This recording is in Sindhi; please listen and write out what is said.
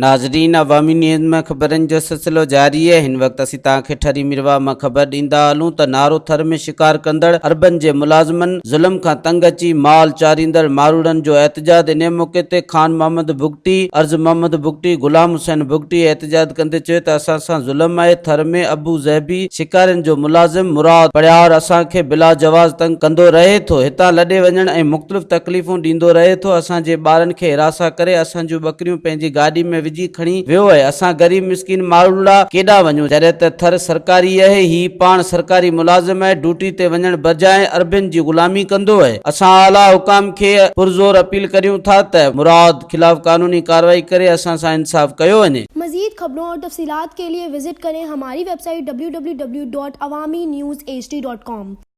ناظرين عوامي نيوز ۾ خبرن جو سلسلو جاري آهي هن وقت اسين توهان کي ٺري ميرواهه مان خبر ڏيندا هلون ته نارو ٿر ۾ شڪار ڪندڙ عربن جي ملازمن ظلم کان تنگ اچي مال چاريندڙ ماروئڙن جو احتجاج انهي موقعي تي خان محمد بگٽي، عرض محمد بگٽي، غلام حسين بگٽي احتجاج ڪندي چيو ته اسان سان ظلم آهي ٿر ۾ ابو ظهبي شڪارين جو ملازم مراد پڙهيار اسان کي بلا جواز تنگ ڪندو رهي ٿو، هتان لڏي وڃڻ ۽ مختلف تڪليفون ڏيندو رهي ٿو، اسان جي ٻارن کي هراسان ڪري اسان جون ٻڪريون پنهنجي گاڏي ۾ وجهي کڻي ويو اهي، اسان غريب مسڪين ماروئڙا ڪيڏانهن وڃون، جڏهن ته ٿر سرڪاري اهي، هي پاڻ سرڪاري ملازم اهي، ڊوٽي تي وڃڻ بجاء عربين جي غلامي ڪندو اهي، اسان اعليٰ حڪام کي پرزور اپيل ڪريون ٿا ته مراد خلاف قانوني ڪارروائي ڪري اسان سان انصاف ڪيو وڃي. مزيد خبرون اور تفصيلات کے لئے وزٽ ڪرين ھماري web site www.awamiNewsHD.com.